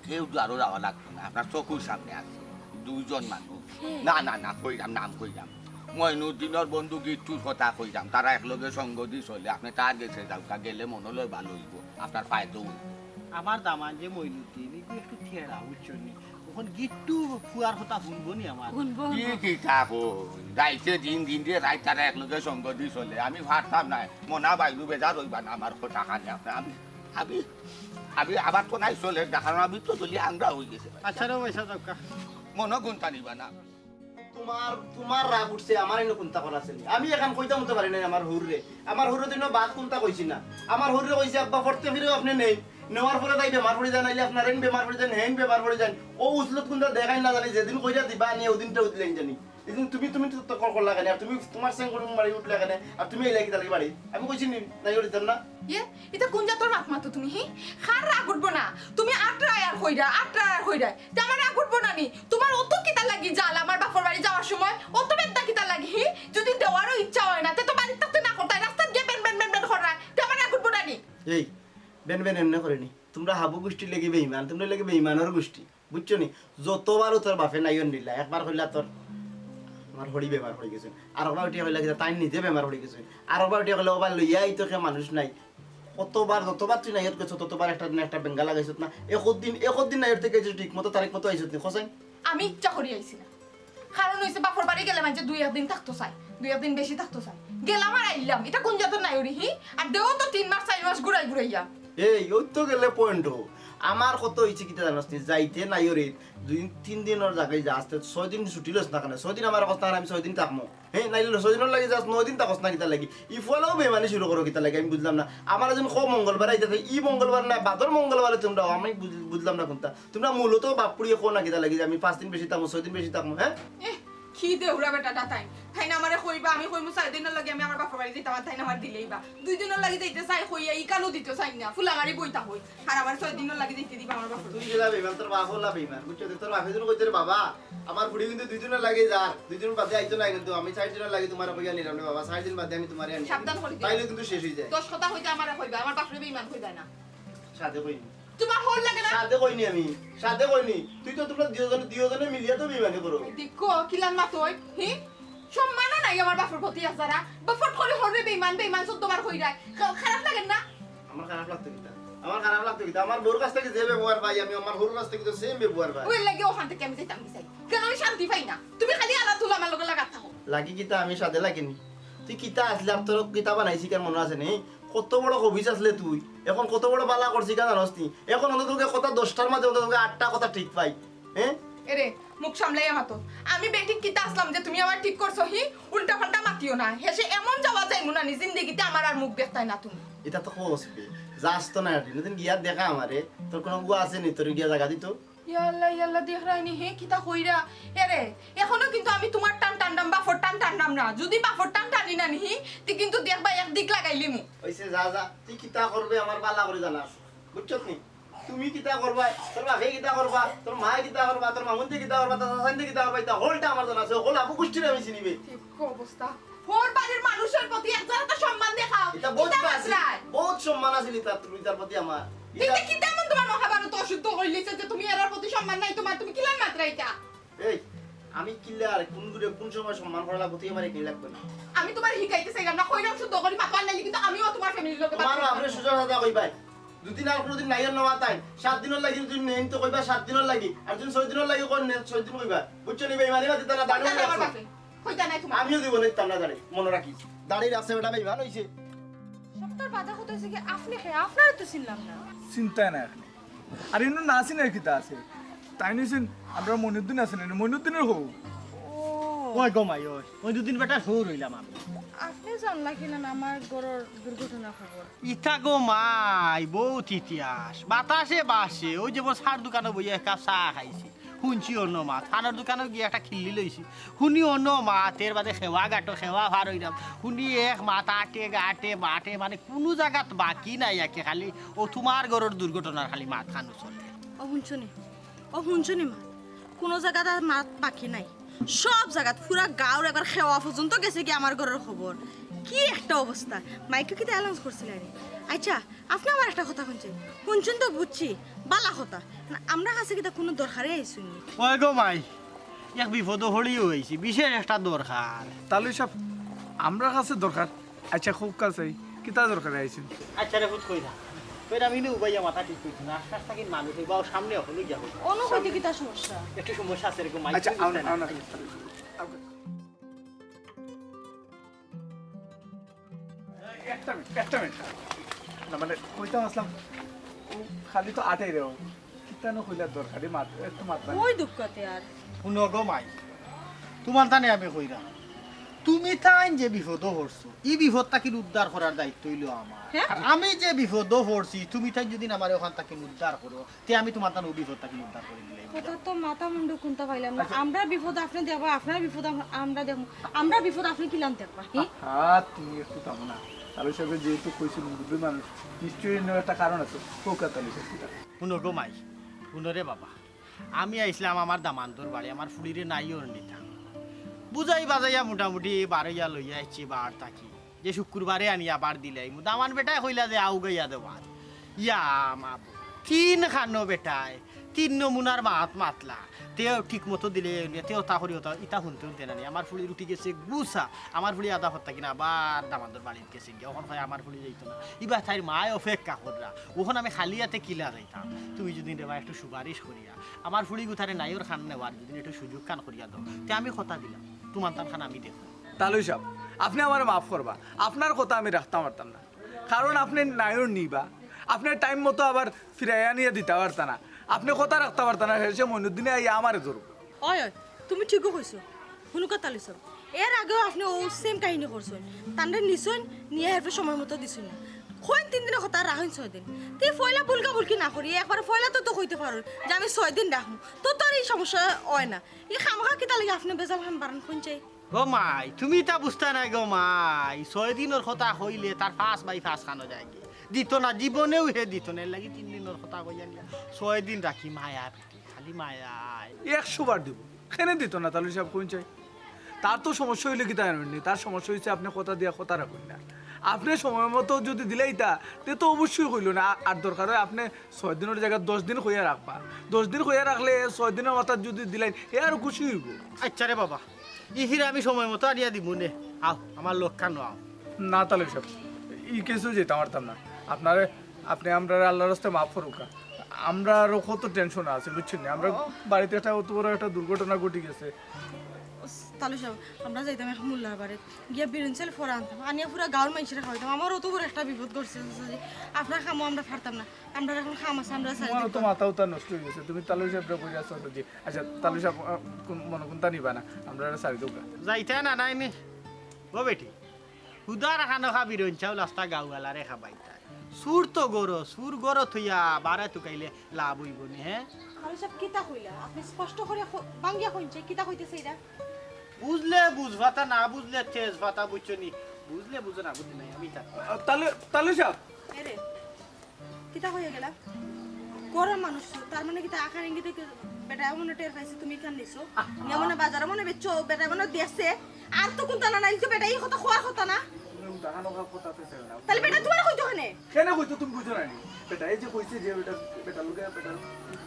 কেউ দুয়ারো যাওয়া লাগতো না, আপনার চকুর সামনে আছে দুইজন মানুষ। কে? না, না, না, কইরাম, নাম কইরাম। মইনুদ্দিনর বন্ধু গিট্টুর কথা কইরাম, তারা একলগে সঙ্গ দি চলে, আপনে তার গেছে যাউক্কা, গেলে মনো লয় ভালা অইবো, আপনার ফায়দা অইবো। আমার দামান যে মইনুদ্দিন, ইগু একটু তেড়া, বুঝছো নি? অখন গিট্টু ফুয়ার কথা হুনবো নি আমার? হুনবো, কি হুনবো। কিতা কইন? রাইতে দিন, দিনরে রাইত তারা একলগে সঙ্গ দি চলে। আমি পারতাম নায়। মনা বাইরু বেজার অইবা না আমার কথা খানি। আপনে, আমি, আমি, আমি আবার তো নাই চলে, কারণ আমি তো জ্বলি আংরা অই গেছি। আচ্ছা রে, পয়সা দরকার। মনো কুন্তা নিবা না। তুমার, তুমার রাগ উঠছে, আমার ইনো কুন্তা করা আছে নি? আমি এখান কইতাম তো পারি নাই আমার হউররে। আমার হউররে তো ইনো বাদ কুন্তা কইছি না। আমার হউররে কইছি, "আব্বা, পড়তে ফিরেও আপনে নেইন।" নেওয়ার পরে তাই বেমার পড়ি যায়, নাইলে আপনার এইন বেমার পড়ি যায়, হেইন বেমার পড়ি যায়। ও উসলত কুন্তা দেখাই না জানি, যেদিন কইরা দিবা আনি, ওদিনটা উঠলেন জানি। এদিন তুমি, তুমি তো তর্ক করলা কেনে? আর তুমি তুমার সেং করে মারি উঠলা কেনে? আর তুমি আইলা কিতা লাগি বাড়ি? আমি কইছি নি, নাই করিতাম না। ইয়ে, ইতা কুন জাতর মাত মাতো তুমি, হি? কার রাগ উঠবো না? তুমি আটরা আর কইরা, আটরা আর কইরা। তে আমার রাগ উঠবো না নি? তুমার অত কিতা লাগি জাল আমার বাপর বাড়ি যাওয়ার সময়? অত বেদনা কিতা লাগি, হি? যুদি দেওয়ারও ইচ্ছা অয় না, তে তো বাড়িত থাকতে না করতায়, রাস্তাত গিয়া বেন বেন বেন বেন কররায়। তে আমার রাগ উঠবো না নি? এই, বেন বেন এমনে করে নি। তুমরা হাবু গুষ্টির লাগি বেইমান, তুমরা লাগি বেইমানর গুষ্টি। বুঝছো নি? যতবার তোর বাপে নাইওর নিলা, একবার কইলা তোর আমার হড়ি বেমার পড়ি গেছে, আরকবার উঠিয়া কইলা কিতা তাইন নিজে বেমার পড়ি গেছে, আরকবার উঠিয়া কইলা ওবার লইয়া আইতো কে মানুষ নাই। কতবার, যতবার তুই নাইয়র গেছস, ততবার একটা না একটা বেঙ্গা লাগাইছত না। একদিন, একদিন নাইয়র থাকি আইছস, ঠিক মতো তারিখ মতো আইছত নি, কছাইন? আমি ইচ্ছা করি আইছি না। কারণ অইছে, বাপর বাড়ি গেলে মানষে দুই একদিন থাকতো চায়, দুই একদিন বেশি থাকতো চায়। গেলাম আর আইলাম, ইটা কুন জাতর নাইয়রি, হি? আর দেও তো তিন মাস, চাইর মাস ঘুরাই ঘুরাইয়া। এই, ওই তো গেলে point। আমার কথা অইছে কিতা জানোস নি, যাইতে নাইয়রি দুই তিন দিনর জাগাত যাস, তে ছয় দিন ছুটি লস না কেনে? ছয় দিন আমার কথা, আর আমি ছয় দিন থাকমু। হে, নাইলে ছয় দিনর লাগি যাস, নয় দিন থাকস না কিতার লাগি? ই ফুয়ালাও বেইমানি শুরু করো কিতার লাগি, আমি বুঝলাম না। আমার একজন কও মঙ্গলবার আইতা, ই মঙ্গলবার না, বাদর মঙ্গলবারে তুমরা, আমি বুঝ-, বুঝলাম না কুনটা। তুমরা মূলত বাপ-ফুড়িয়ে কও না কিতার লাগি যে আমি পাঁচ দিন বেশি থাকমু, ছয় দিন বেশি থাকমু, হে? এহ, কি দেউরা বেটাটা তাই। তাইন আমারে কইবা, আমি কইমু চাইর দিনর লাগি আমি আমার বাপর বাড়ি যাইতাম, আর তাইন আমারে দিলাইবা। দুই দিনর লাগি যাইতে চাই কইয়া, ইখানও দিতো চাইন না, ফুলাগাড়ি বইতা কই। আর আমারে ছয় দিনর লাগি যাইতে দিবা আমার বাপর বাড়ি। তুই যেলা বেইমান, তোর বাপও অলা বেইমান, বুঝছো? তোর বাপে যেন কইতো রে, "বাবা, আমার ফুড়ি কিন্তু দুই দিনর লাগি যার, দুই দিন বাদে আইতো না কিন্তু, আমি চাইর দিনর লাগি তুমারে কইয়া নিলাম রে বাবা, চাইর দিন বাদে আমি তুমারে আনি।" সাবধান করি দিবা। তাইলে কিন্তু শেষ অই যায়। দশ কথা কইতে আমারে কইবা, আমার বাপরে বেইমান কইবা না। সাধে কইনি। তুমার হউর লাগে না? সাধে কইনি আমি, সাধে কইনি। তুই তো তুমরা দুইজনে, দুইজনে মিলিয়া তো বেইমানি করো। দেখো, কিলান মাতই, হি? সম্মানও নাই আমার বাপর প্রতি আজারা। বাপর করে হউরে বেইমান, বেইমান চোদ্দ বার কইরায়। খা-, খারাপ লাগে না? আমার খারাপ লাগতো কিতা? আমার খারাপ লাগতো কিতা? আমার বউর কাছ থাকি যে ব্যবহার পাই আমি, আমার হউর কাছ থাকি তো same ব্যবহার পাই। অউ লাগি অখান থাকি আমি যাইতাম কি চাই। কেনে আমি শান্তি পাই না। তুমি খালি আলাদুল আমার লগে লাগাত থাকো। লাগি কিতা আমি সাধে লাগিনি? তুই কিতা আছলে আর তোর কিতা বানাইছি কার মনো আছে নি? কত বড় খবিছ আছলে তুই, অখন কত বড় বালা করছি কার জানোস নি? অখন অন্তত কথা দশটার মাঝে অন্তত আটটা কথা ঠিক পাই। হে? এরে, মুখ সামলাইয়া মাতো। আমি বেঠিক কিতা আছলাম যে তুমি আমারে ঠিক করছো, হি? উল্টা পাল্টা মাতিও না। হেষে এমন যাওয়া যাইমু না নি, জিন্দেগিতে আমার আর মুখ দেখতায় না তুমি। ইতা তো কস বে। যাস তো না, দিন দিন গিয়া দেখা আমারে। তোর কুনু গুয়া আছে নি, তোর গিয়া জাগা দিতো? ইয়াল্লা, ইয়াল্লা, দেখরায়নি, হে কিতা কইরা? এরে, অখনো কিন্তু আমি তুমার টান টানরাম, বাপর টান টানরাম না। যুদি বাপর টান টানি না নি, তে কিন্তু দেখবায় একদিক লাগাইলিমু। অইছে, যা, যা। তুই কিতা করবে আমার বালা করি জানা আছে। বুঝছত নি? তুমি কিতা করবায়, তোর বাপে কিতা করবা, তোর মায়ে কিতা করবা, তোর মামুনতে কিতা করবা, তোর চাচাইনতে কিতা করবা, ইতা হকলটা আমার জানা আছে, হকল আবু গুষ্টিরে আমি চিনি বে। কি অবস্থা? হউর বাড়ির মানুষর প্রতি এক জাতর সম্মান দেখাও। ইতা বউত সম্মান আছিল, বউত সম্মান আছিল ইতার, তুমি ইতার প্রতি আমার। ইতা কিতা এমন তুমার মহাভারত অশুদ্ধ করিলিছে যে তুমি এরার প্রতি সম্মান নাই তুমার, তুমি কিলান মাতরায় ইতা? এই, আমি কিলা আর কুন গুরে কুন সময় সম্মান করা লাগবো, তুই আমারে কিলা লাগবে না। আমি তুমারে হিকাইতে চাইরাম না, কইরাম শুদ্ধ করি মাতো, আর নাইলে কিন্তু আমিও তুমার family-র লগে তুমার বাপরে সুজা সাজা কইবায়। দুদিন আর কুনুদিন নাইয়র না মাতাইন, সাত দিনর লাগি যদি নেইন তো কইবা সাত দিনর লাগি, আর যদি ছয় দিনর লাগি কইন নে, ছয় দিন কইবা। বুঝছো নি? বেইমানি মাতিতা না, দাঁড়িয়ে কইতা নাই আমার বাপে, কইতা নাই তুমার। আমিও জীবনে দিতাম না দাড়ি, মনো রাখিস। দাড়ি রাখছে বেটা, বেইমান অইছে। সপ্তাহ বাদে কইতাছে কি, আপনে কে? আপনারে তো চিনলাম না। চিনতায় না আপনে। আর ইনো না চিনার কিতা আছে? তাইন অইছইন আমরার মইনুদ্দিন আছে না, মইনুদ্দিনর হউ। ও। ওই গো মাই, ওই, মইনুদ্দিন বেটার হউ অইলাম আমি। আপনে জানলা কিলান আমার ঘরর দুর্ঘটনা খবর? ইতা গো মাই, বউত ইতিহাস। বাতাসে বাসে, ওই যে বউ চার দোকানো বইয়া এক কাপ চা খাইছি। হুনছি অন্য মাত, পানর দোকানো গিয়া একটা খিল্লি লইছি। হুনি অন্য মাত, এর বাদে খেওয়া ঘাটো, খেওয়া পার অইরাম। হুনি এক মাত, আটে ঘাটে বাটে, মানে কুনু জাগাত বাকি নাই, একে খালি ও তুমার ঘরর দুর্ঘটনার খালি মাত খানো চলে। ও হুনছো নি? ও হুনছো নি মা? কুনু জাগাত আর মাত বাকি নাই। সব জাগাত, পুরা গাঁওর একবার খেওয়া পর্যন্ত গেছে গি আমার ঘরর খবর। কি একটা অবস্থা। মাইকে কিতা announce করছিলা নি? আচ্ছা, আপনে আমার একটা কথা হুনছইন। হুনছইন তো বুঝছি, বালা কথা। না, আমরার কাছে কিতা কুনু দরকারে আইছইন নি? ওই গো মাই, এক বিপদো পড়িয়া আইছি, বিশেষ একটা দরকার। তালই সাব, আমরার কাছে দরকার? আচ্ছা, খুব কাছে, কিতা দরকারে আইছইন? আচ্ছা রে পুত, কইরা। কইরা আমি নি উবাইয়া মাথা ঠিক করছি না, আশপাশ থাকি মানুষ অইবা, ও সামনে অকলে গিয়া কইবা। অনু কইতে কিতা সমস্যা? একটু সমস্যা আছে এরকম, মাইক আচ্ছা, আউন, আউন। একটা মিনিট, একটা মিনিট। না, মানে, কইতাম আছলাম, ও খালি তো আটেই রে, ও কিতা নু কইলা দরকারি মাত, একটু মাত না। ওই দুঃখতে আর। হুনো গো মাই, তুমার তানে আমি কইরাম, তুমি তাইন যে বিপদো পড়ছো, ই বিপদ থাকি উদ্ধার করার দায়িত্ব অইলো আমার। হ্যাঁ? আর আমি যে বিপদো পড়ছি, তুমি তাইন যদি আমারে অখান থাকি উদ্ধার করো, তে আমি তুমার তান ও বিপদ থাকি উদ্ধার করি দিলাই। কথা তো মাথা মুন্ডু কুনতা পাইলাম না। আচ্ছা। আমরার বিপদ আপনে দেখবা, আপনার বিপদ আম-, আমরা দেখমু। আমরার বিপদ আপনে কিলান দেখবা, হি? হ্যাঁ, তুমি একটু থামো না। তালই সাবে যেহেতু কইছে মুরব্বি মানুষ, নিশ্চয়ই এর একটা কারণ আছে। কউক্কা তালই সাব কিতা? হুনো গো মাই, হুনো রে বাবা, আমি আইছলাম আমার দামান্দর বাড়ি, আমার ফুড়িরে নাইওর নিতাম। বুঝাই বাজাইয়া মোটামুটি বারইয়া লইয়া আইছি বার থাকি। যে শুক্রবারে আনিয়া বার দিলাইমু। দামান বেটায় কইলা যে আউগাইয়া দেওয়ার। ইয়া মা, তিন খানো বেটায়, তিন নমুনার মাত মাতলা, তেও ঠিক মতো দিলে, তেও তা করি ওতা, ইতা হুনতে হুনতে না নি, আমার ফুড়ি রুটি গেছে গুছা, আমার ফুড়ি আধা পথ থাকি না আবার দামান্দর বাড়িত গেছে গিয়া, অখন কয় আমার ফুড়ি যাইতো না, ইবা তাইর মায় অপেক্ষা কররা, অখন আমি খালি আতে কিলা যাইতাম? তুমি যদি রে বা একটু সুপারিশ করিয়া আমার ফুড়ি গুতারে নাইওর খান নেওয়ার যদি একটু সুযোগ খান করিয়া দাও, তে আমি কথা দিলাম তোমার তান খান আমি দেখমু। তালুই সাব, আপনে আমারে মাফ করবা, আপনার কথা আমি রাখতাম পারতাম না। কারণ আপনে নাইওর নিবা, আপনে টাইম মতো আবার ফিরাইয়া আনিয়া দিতা পারতা না। আপনে কথা রাখতা পারতা না, শেষে মইনুদ্দিনে আইয়া আমারে ধরবো। অয়, অয়, তুমি ঠিকউ কইছো। হুনুক্কা তালুই সাব, এর আগেও আপনে অউ সেম কাহিনী করছইন। তানরে নিছইন, নিয়া এরপর সময় মতো দিছইন না। কইন তিন দিনর কথা, রাখইন ছয় দিন। তে পয়লা ভুলকা ভুলকি না করি, একবার পয়লা তো, তো কইতে পারইন যে আমি ছয় দিন রাখমু, তো, তো আর ই সমস্যা অয় না। ই খামোখা কিতা লাগি আপনে বেজাল খান বাড়ান কইন চাই? গো মাই, তুমি ইতা বুঝতায় নায় গো মাই। ছয় দিনর কথা কইলে তার পাঁচ বাই পাঁচ খানো যায়গি। দিতো না, জীবনেউ হে দিতো না। এরলাগি তিন দিনর কথা কইয়া নিয়া ছয় দিন রাখি, মায়া বেটি, খালি মায়ায়। একশো বার দিবো। কেনে দিতো না তালুই সাব কইন চাই? তার তো সমস্যা অইলে কিতা জানইন নি? তার সমস্যা অইছে আপনে কথা দিয়া কথা রাখইন না। আপনে সময় মতো যদি দিলাইতা, তে তো অবশ্যই কইলো না। আ-, আর দরকার অয় আপনে ছয় দিনর জাগাত দশ দিন কইয়া রাখবা। দশ দিন কইয়া রাখলে ছয় দিনর মাথাত যদি দিলাইন, হে আরো খুশি অইবো। আইচ্ছা রে বাবা, ই ফিরে আমি সময় মতো আনিয়া দিমু নে। আও, আমার লগ খানো আও। না তালুই সাব, ই কেসেও যাইতাম পারতাম না। আপনারে, আপনে আমরারে আল্লার রাস্তায় মাফ করউক্কা। আমরা আরো কত টেনশনে আছি, বুঝছইন নি? আমরার বাড়িত একটা অত বড় একটা দুর্ঘটনা ঘটি গেছে। তালুই সাব, আমরা যাইতাম এক মোল্লার বাড়িত, গিয়া বিরিঞ্চাল ফরা আনতাম, আনিয়া পুরা গাঁওর মাইনষরে খাওয়াইতাম। আমার অত বড় একটা বিপদ ঘটছে, চাচাজি, আপনার কামো আমরা পারতাম না। আমরার অখন কাম আছে, আমরা ছাড়ি দিবা। মাথা উতা নষ্ট অই গেছে, তুমি তালুই সাবরে কইরা আছো, চাচাজি। আইচ্ছা, তালুই সাব, আ, কুন, মনো কুন্তা নিবা না, আমরারে ছাড়ি দেউক্কা। যাইতা না নায় নি? ও বেটি, হুদার খানো খা বিরিঞ্চাল আস্তা গাঁওআলারে খাবাইতায়। চুর তো গরো, চুর গরো থইয়া বারে তুকাইলে লাভ অইবো নি, হে? তালুই সাব কিতা কইলা? আপনে স্পষ্ট করি ক-, ভাঙ্গিয়া কইন চাই, কিতা কইতাছে ইরা? বুঝলে বুঝ ফাতা, না বুঝলে তেজ ফাতা, বুঝছো নি? বুঝলে বুঝো, না বুঝলে নাই, আমি তা আ, তালুই, তালুই সাব। এরে, কিতা কইয়া গেলা? গরম মানুষ তো, তার মানে কিতা আকার ইঙ্গিতে কি বেটায় মনে টের পাইছে তুমি ইখান নিছো? নিয়া মনে বাজারো মনে বেচছো, বেটায় মনে দেখছে। আর তো কুন্তা না, নাইলে তো বেটায় ই কথা কওয়ার কথা না। তুমি উদাহরণ ওখানে কথা তো চাইও না। তাইলে বেটায় তুমারে কইতো কেনে? কেনে কইতো তুমি বুঝো না নি? বেটায় এই যে কইছে যে বেটা, বেটার লগে, বেটার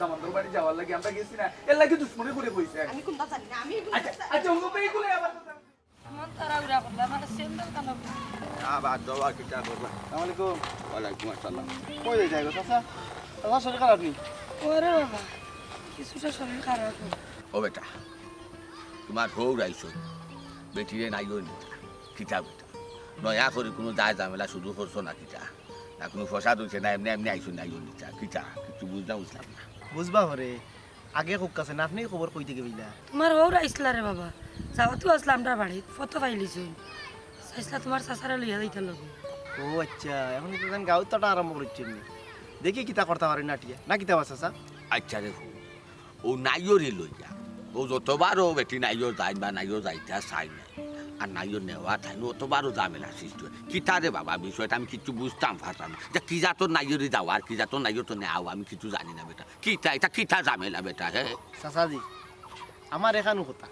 দামান্দর বাড়ি যাওয়ার লাগি আমরা গেছি না, এরলাগি দুশমনি করি কইছে। আমি কুন্তা জানি না, আমি এগুলা আইচ্ছা, জানি না। আইচ্ছা, ও তো এইগুলাই আবার কথা। মন তারা উড়া করলা, আমার স্যান্ডেল কানো। আ, বাদ দেও, আর কিতা করবা? আসসালামু আলাইকুম। ওয়ালাইকুম আসসালাম। কই যাইতায় গো, চাচা? চাচা, শরীর খারাপ নি? ওরে বাবা, কিছুটা শরীর খারাপ। ও বেটা, তুমার হউর আইছে, বেটিরে নাইওর নিতা। কিতা বেটা, নয়া করি কুনু দায় ঝামেলা শুরু করছো না কিতা? না কুনু ফসাদ অইছে না, এমনে এমনে আইছো নাইওর নিতা? কিতা, কিচ্ছু বুঝলাম, বুঝলাম না। বুঝবা পরে, আগে কউক্কা চাইন, আপনেউ খবর কই থাকি পাইলা? তুমার হউর আইছলা রে বাবা, যাওয়াত তো আছলা আমরার বাড়িত, ফটো পাইলিছইন। চাইছলা তুমার চাচারে লইয়া যাইতা লগে। ও আইচ্ছা, অখন তো তাইন গাঁওত থাটা আরম্ভ করিছইন নি। দেখি কিতা করতা পারইন আটিয়া, না কিতা বা চাচা? আইচ্ছা রে হউর, অউ নাইওরে লইয়া, অউ যতবারও বেটি নাইওর যাইন বা নাইওর যাইতা চাইন, আর নাইওর নেওয়া তাইন অতবারও ঝামেলা সৃষ্টি অয়। কিতা রে বাবা বিষয়টা আমি কিচ্ছু বুঝতাম পারতাম না। ইটা কি জাতর নাইওরই যাওয়া আর কি জাতর নাইওর তো নেওয়া আমি কিচ্ছু জানি না বেটা। কিতা, ইটা কিতা ঝামেলা বেটা, হে? চাচাজি, আমার এখানউ কথা।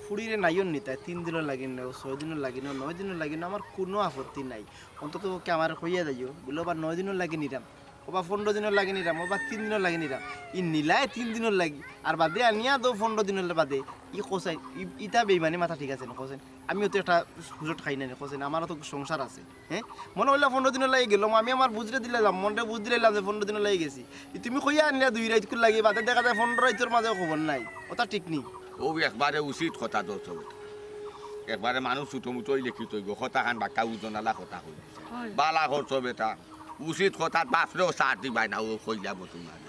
ফুড়িরে নাইওর নিতায় তিন দিনর লাগি নেও, ছয় দিনর লাগি নেও, নয় দিনর লাগি নেও, আমার কুনু আপত্তি নাই। অন্তত পক্ষে আমারে কইয়া যাইও, বুলে, "ওবা নয় দিনর লাগি নিরাম, ওবা পনরো দিনর লাগি নিরাম, ওবা তিন দিনর লাগি নিরাম।" ই নিলায় তিন দিনর লাগি, আর বাদে আনিয়া দেও পনরো দিনর বাদে। ই কছাইন, ই, ইতা বেইমানি মাথা ঠিক আছে নি, কছাইন? আমিও তো একটা হুজট খাই না নি, কছাইন? আমারও তো সংসার আছে। হে? মনো অইলা পনরো দিনর লাগি গেলাম, আমি আমার বুঝরে দিলাইলাম, মনরে বুঝ দিলাইলাম যে পনরো দিনর লাগি গেছি। ই তুমি কইয়া আনলা দুই রাইতকুর লাগি, বাদে দেখা যায় পনরো রাইতর মাঝেও খবর নাই। অতা ঠিক নি? অউ একবারে উচিত কথা ধরছো বেটা। একবারে মানুষ ছুটো-মুটো অইলে কিতা অইবো, কথাখান বাক্কা ওজনআলা কথা কই দিছে। অয়। ভালা করছো বেটা, উচিত কথাত বাফরেও ছাড় দিবায় না, অউ কইলাম অউ তুমারে।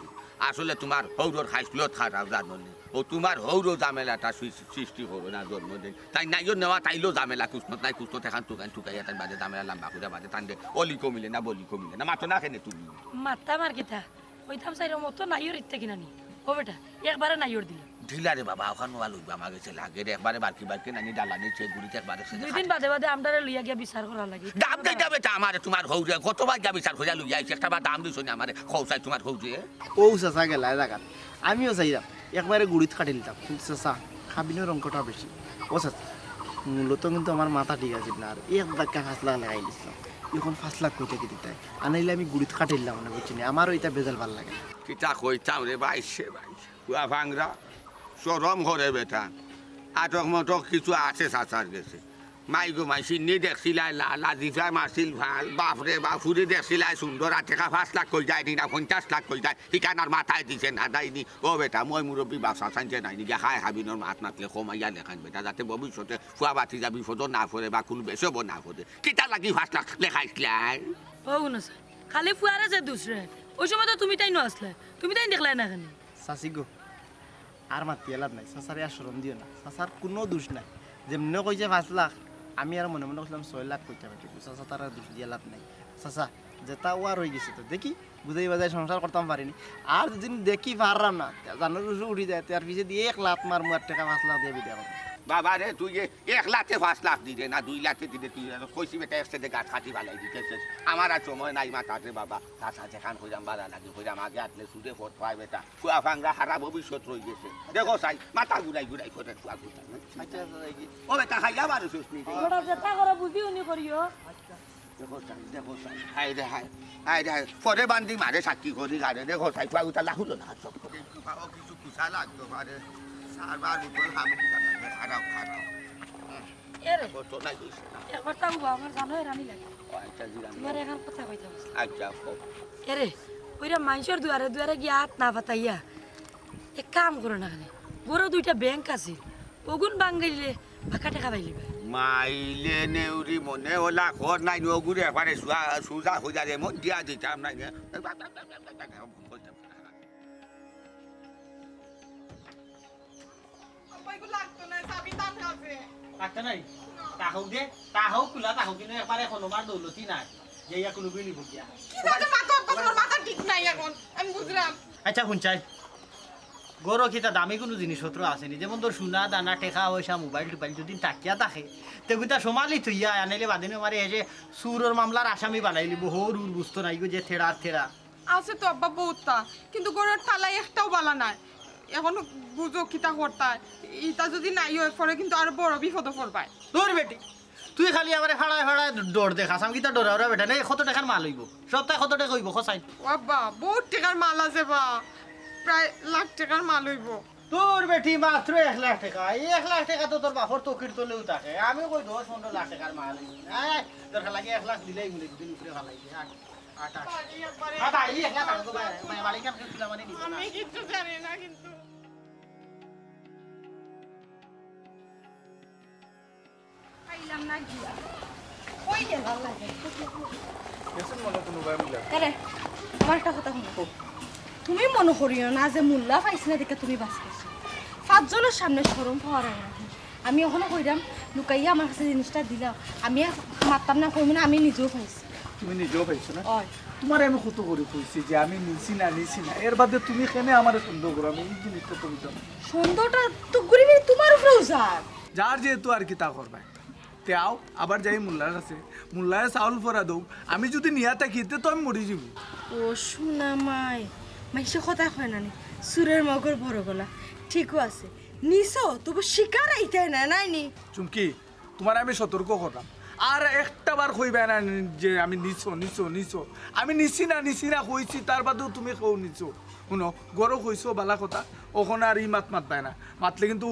আসলে তুমার হউরর খাইছলত খারাপ জানো নি? অউ তুমার হউরও ঝামেলাটা সৃ-, সৃষ্টি করো না জন্মদিন। তাইন নাইওর নেওয়া তাইলেও ঝামেলা, কুছনত নাই কুছনত এখান তুকাইন তুকাইয়া তাইন বাদে ঝামেলা লাম্বা করিয়া বাদে তানরে অলি কমিলে না বলি কমিলে না, মাতো না কেনে তুমি? মাততাম আর কিতা? কইতাম চাইরাম অত নাইওর ইত্তা কিনা নি। ও বেটা, একবারে নাইওর দিলাম। ঢিলা রে বাবা, অখান নোয়া লইবা আমার গেছে লাগে রে, একবারে বারকি বারকি নানি ডালা নিচে গুড়িতে একবারে সে দুই দিন বাদে বাদে আমরারে লইয়া গিয়া বিচার করা লাগে। দাম দেইতা বেটা আমারে তুমার হউরে, কতবার গিয়া বিচার করিয়া লইয়া আইছি, একটা বার দাম দিছো নি আমারে, কও চাই তুমার হউরে। ও চাচা গেলা এ জাগাত, আমিও চাইরাম একবারে গুড়িত কাটি নিতাম, কিন্তু চাচা, কাবিনর অঙ্কটা বেশি। ও চাচা, মূলত কিন্তু আমার মাথা ঠিক আছিল না, আর এক ধাক্কা খাসলা লাগাই দিছিলাম। অখন পাঁচ লাখ কই থাকি দিতায়? আনাইলে আমি গুড়িত কাটাইলাম না, বুঝছো নি? আমারও ইতা বেজাল ভালা লাগে না। কিতা কইতাম রে ভাই, সে ভাই, পুয়া ভাংরা, শরম করে বেটা। আটক মটক কিছু আছে চাচার গেছে। মাই গো মাই, সিন্নি দেখছিলাই লাল, আজিফা মারছিল ভাল, বাপ রে বাপ, ফুরি দেখছিলাই সুন্দর, আর টেকা পাঁচ লাখ কই যায় নি না, পঞ্চাশ লাখ কই যায়, হিকানার মাথায় দিছে না, যায়নি। ও বেটা, মই মুরব্বি বাপ চাচাইন যে নাইনি, গিয়া খায় হাবিনর মাত মাতলে কমাইয়া লেখাইন বেটা, যাতে ভবিষ্যতে ফুয়া বাতি যাবি বিপদো না পড়ে বা কুল বেশবো না পড়ে। কিতা লাগি পাঁচ লাখ লেখাইছলাই? ও গুনো স্যার, খালি ফুয়ারে যে দুষ রে, ওই সময় তো তুমি তাইন আছলায়, তুমি তাইন দেখলায় না কেনে? চাচি গো, আর মাতিয়া লাভ নাই, চাচারে আর শরম দিও না, চাচার কুনু দুষ নাই। যেমনে কইছে পাঁচ লাখ, আমি আর মনে মনে কইছিলাম ছয় লাখ কইতাম, কিন্তু চাচা তারা দুষ দিয়া লাভ নাই। চাচা, যেটা অওয়ার অই গেছে তো, দেখি বুঝাই বাজাই সংসার করতাম পারিনি। আর যদি দেখি পারলাম না, তে জানোর উসু উঠি যায়, তে আর পিছে দিয়ে এক লাত মারমু আর টেকা পাঁচ লাখ দিয়া বিদায় করমু। বাবা রে, তুই যে এক লাতে পাঁচ লাখ দিলে না, দুই লাতে দিলে তুই আর কইছি বেটা, এক সাইডে গাছ কাটি ফালাই দিতে শেষ। আমার আর সময় নাই মাতার রে বাবা। চাচা যেখান কইরাম বালা লাগি কইরাম, আগে আটলে সুদে ফট পায় বেটা। ফুয়া ফাংরা হারা ভবিষ্যৎ রই গেছে। দেখো চাই, মাথা ঘুরাই ঘুরাই করে ফুয়া ঘুরাই। আচ্ছা, আচ্ছা, এই যে, ও বেটা, খাইয়া বারো শেষ নেই। ওরা যেটা করে বুঝি উনি করিও। দেখো চাই, দেখো চাই। হায় রে হায়, হায় রে হায়। পরে বান্দি মারে সাক্ষী করি গারে। দেখো চাই, ফুয়া উতা লাহুলো না, সব করে। বাবা কিছু কুসা লাগতো পারে। সারবার উপর হাম খারাপ, খারাপ। এরে, কত নাই কইছে না। একবার তাও বা আমার জানো এরানি লাগে। ও আচ্ছা, জিরাম। তোমার এখন কথা কইতে বসে। আচ্ছা, কও। এরে, ওইরা মাইনষর দুয়ারে দুয়ারে গিয়া আত না পাতাইয়া এক কাম করো না কেনে। ঘরো দুইটা ব্যাংক আছে, ওগুন বাঙ্গাইলে বাক্কা টেকা পাইলিবা। মাইলে নেউরি মনে ওলা খর নাই, নগুরে একবারে সুজা, সুজা হইয়া রে মন দিয়া দিতাম নাই। আব্বা, এগুলো লাগতো না, চাবি তার কাছে। লাগতো নাই? তাহক দে, তাহক কুলা, তাহক কিন্তু একবারে কোনো মার দৌলতি নাই। যে ইয়া কোনো বিলি ভুগিয়া। কি জানি মাথা, আব্বা, তোমার মাথা ঠিক নাই এখন, আমি বুঝলাম। আচ্ছা, হুনছাই, ঘরো কিতা দামি কোনো জিনিসপত্র আছে নি? যেমন ধর সোনা, দানা, টেকা, পয়সা, মোবাইল টোবাইল যদি টাকিয়া থাকে, তে গুতা সমালি থইয়া আনাইলে বাদে নি আমারে এসে চুরর মামলার আসামি বানাইলিবো, হউর উর বুঝতো নাই গো, যে থেড়ার থেড়া। আছে তো আব্বা বহুততা, কিন্তু ঘরর তালা একটাও বালা নাই। এখন বুঝো কিতা করতায়, ইতা যদি নাই অয় পরে কিন্তু আরো বড় বিপদো পড়বায়। ধুর বেটি, তুই খালি আমারে ফাড়ায় ফাড়ায় ডর দেখাস, আমি কিতা ডরাউরা বেটা নি? কত টেকার মাল অইবো? সপ্তাহে কত টেকা অইবো, কছাইন? ও আব্বা, বহুত টেকার মাল আছে বা, প্রায় লাখ টেকার মাল অইবো। ধুর বেটি, মাত্র এক লাখ টেকা, এই এক লাখ টেকা তো তোর বাপর তকির তলেও থাকে। আমি কই দশ পনেরো লাখ টেকার মাল অইবো। এই, দরকার লাগে এক লাখ দিলেই মনে দুদিন উপরে ফালাই দে। আট, আট, আট। বাড়ি একবারে আ, বাড়ি এক লাখ টাকা তো বাড়ি, বাড়ি, বাড়ি কাম তুলা মানে নিব না। আমি কিচ্ছু জানি না কিন্তু। পাইলাম না গিয়া। কই গেল আল্লাহ জানে। গেছেন মনে কোনো ভাই মিলা। আরে, আমার একটা কথা হুনো। তুমি মনো করিও না যে মোল্লা পাইছি না দেখে তুমি বাস করছো। পাঁচজনর সামনে শরম পাওয়ার আগে আমি অখনো কইরাম, লুকাইয়া আমার কাছে জিনিসটা দিলাও। আমি আর মাততাম না, কইমু না, আমি নিজেও পাইছি। তুমি নিজেও পাইছো না? অয়। তোমারে আমি কত করি কইছি যে আমি নিছি না, নিছি না। এর বাদে তুমি কেনে আমারে সন্দেহ করো? আমি এই জিনিসটা তো বুঝলাম না। সন্দেহটা তো করি নাই, তোমার উপরেও যার। যার যেহেতু আর কিতা করবায়। তে আও, আবার যাই মোল্লার কাছে। মোল্লায় চাউল ফড়া দউক। আমি যদি নিয়া থাকি, তে তো আমি মরি যাইমু। ও সোনা মাই, মাইনষে কথা কয় না নি, চুরর মগর বড় গলা। ঠিকও আছে। নিছো, তবু স্বীকার অইতে না, নায় নি? চুমকি, তোমারে আমি সতর্ক করলাম। আর একটা বার কইবায় না যে আমি নিছো, নিছো, নিছো। আমি নিছি না, নিছি না কইছি, তার বাদেও তুমি কও নিছো। হুনো, ঘরো কইছো বালা কথা, অখন আর ই মাত মাতবায় না। মাতলে কিন্তু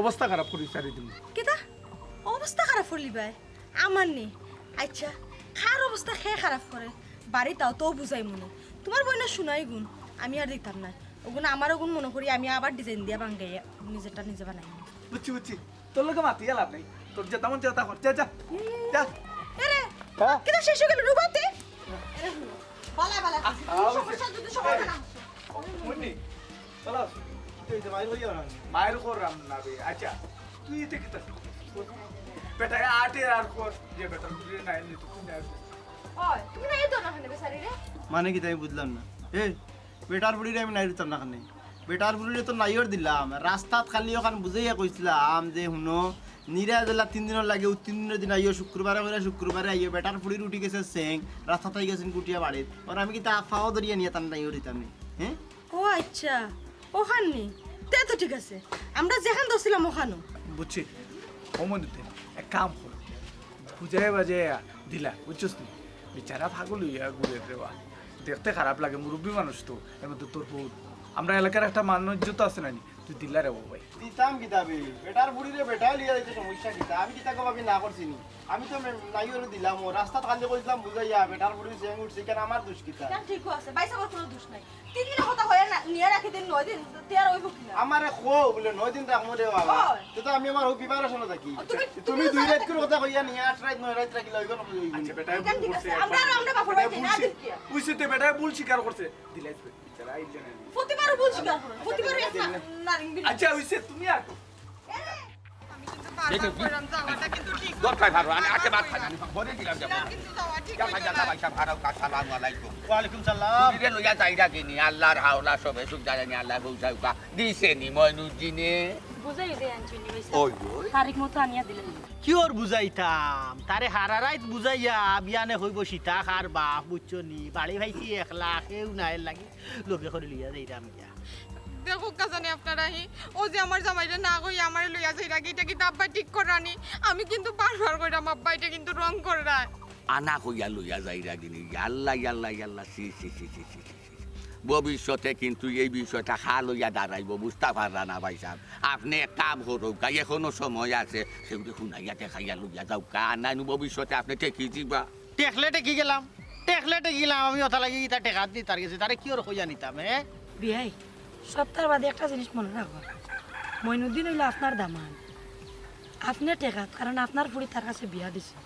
অবস্থা খারাপ করি ছাড়ি দিমু। কিতা? অবস্থা খারাপ করলিবায়? আমার নি? আচ্ছা, কার অবস্থা কে খারাপ করে? বাড়িত আও, তো বুঝাইমু নে। তোমার বইনর সোনাই গুন, আমি আর দিতাম না। ওগুন আমার ওগুন মনো করি, আমি আবার design দিয়া বাঙ্গাইয়া নিজেরটা নিজে বানাইমু। বুঝছি, বুঝছি। তোর লগে মাতিয়া লাভ নাই। তোর যেতা মন চায় তা কর। যা, যা। যা। এরে, হ্যাঁ? কিতা শেষ অই গেল? রুবাতে? এরে হুনো। বালা, বালা। আ, আ, সমস্যা যদি সমাধান আছে। মুন্নি, চলো। তুই তো মাইর করিয়া না। মাইর করলাম না রে। আচ্ছা, তুই এতে কিতা? বেটা, আটে আর কর। যে বেটা, তুই নাই, তুই নাই। ওই, তুমি নাই তো না কেনে বেচারি রে? মানে কিতা আমি বুঝলাম না। এই, বেটার ফুড়িরে আমি নাইর দিতাম না কেনে? বেটার ফুড়িরে তো নাইর দিলাম। রাস্তাত খালি অখান বুঝাইয়া কইছিলাম যে, হুনো, নিরা জেলা তিন দিনর লাগে, ও তিন দিনর দিন আইও, শুক্রবারে কইরা শুক্রবারে আইও। বেটার ফুড়ির উঠি গেছে সেং, রাস্তাত আই গেছেন গুটিয়া বাড়িত। আর আমি কিতা ফাও ধরিয়া নিয়া তান নাইর দিতাম নি? হ্যাঁ? ও আচ্ছা, অখান নি? তে তো ঠিক আছে। আমরা যেখান ধরছিলাম অখানউ। বুঝছি। ও মনিতে, এক কাম কর। বুঝাইয়া বাজাইয়া দিলা, বুঝছস নি? বেচারা পাগল অইয়া ঘুরের রে বা। দেখতে খারাপ লাগে, মুরব্বি মানুষ তো, এর মধ্যে তোর বউ। আমরা এলাকার একটা মান ইজ্জত আছে না নি? তুই দিলা রে বা ভাই। দিতাম কিতা বে? বেটার ফুড়িরে বেটায় লইয়া যাইতে সমস্যা কিতা? আমি কিতা কো ভাবি না করছি নি? আমি তো মে-, নাই ওরে দিলাম, ও রাস্তাত খালি কইছিলাম বুঝাইয়া, বেটার ফুড়ির চেং উঠছে, কেন আমার দোষ কিতা? না, ঠিকও আছে, ভাইসাবর কোনো দোষ নাই। তিন দিনর কথা কইয়া না, নিয়া রাখি দিন, নয় দিন, তে আর অইবো কিলা? আমারে কও বুলে নয় দিন রাখমু রে বাবা। ওই। তে তো আমি আমার অউ preparation-ও থাকি। ও, তুমি, তুমি তুমি দুই রাইত করি কথা কইয়া নিয়া আট রাইত, নয় রাইত রাখিলা অইবো না, অইবো না। আচ্ছা, বেটায় ভুল করছে। আমরা আর আমরা বাপর বাড়ি যাই না, আর কিয়া? অইছে তে বেটায় ভুল স্বীকার করছে। দিলাই তো বেচারা আইলে না। প্রতিবারও ভুল স্বীকার করে, প্রতিবারই একটা নারিং বিল। আচ্ছা, অইছে, তুমি আর আমি কিন্তু বারবার কইরাম, যাওয়াটা কিন্তু ঠিক দরকার ভালো, আমি আগে ভাত খাই, আমি ভরে দিলাম যাবো। কিন্তু যাওয়া ঠিক অইতো না। ভাই সাহেব, হারাও কা, সালাম আলাইকুম। ওয়ালাইকুম সালাম। ফুড়িরে লইয়া যাইরা কিনি, আল্লাহর হাওলা সবে সুখ জানে নি, আল্লাহ বউ যাউকা। দিছে নি মইনুদ্দিনে? বুঝাই দে আনছি নি, ওই ওই, ওই। তারিখ মতো আনিয়া দিলে। কি ওর বুঝাইতাম? তারে হারা রাইত বুঝাইয়া, বিয়ানে কইবো সীতা কার বাপ, বুঝছো নি? বাড়ি পাইছি একলা, কেউ নাই লাগি। লগে করি লইয়া যাইরাম গিয়া। দেখউক্কা জানি আপনারা হি, ও যে আমার জামাইরে না কইয়া আমারে লইয়া যাইরা গি, ইটা কিন্তু আব্বায় ঠিক কররা নি? আমি কিন্তু বারবার কইরাম আব্বা, ইটা কিন্তু wrong কররা। আনা কইয়া লইয়া যাইরা গি নি, ইয়াল্লা, ইয়াল্লা, ইয়াল্লা, ছি, ছি। ভবিষ্যতে কিন্তু এই বিষয়টা খাল অইয়া দাঁড়াইবো, বুঝতা পাররা না ভাই সাহেব। আপনে এক কাম করউক্কা, এখনো সময় আছে, কেউরে হুনাইয়া ঠেকাইয়া লইয়া যাউক্কা, আর নাইলে ভবিষ্যতে আপনে ঠেকি যিবা। ঠেকলে ঠেকি গেলাম, ঠেকলে ঠেকি গেলাম, আমি অতা লাগি ইতা ঠেকাত নি তার গেছে, তারে কিওর কইয়া নিতাম, হে? বিয়াই, সবতার বাদে একটা জিনিস মনো রাখবা, মইনুদ্দিন অইলো আপনার দামান, আপনে ঠেকাত, কারণ আপনার ফুড়ি তার কাছে বিয়া দিছে।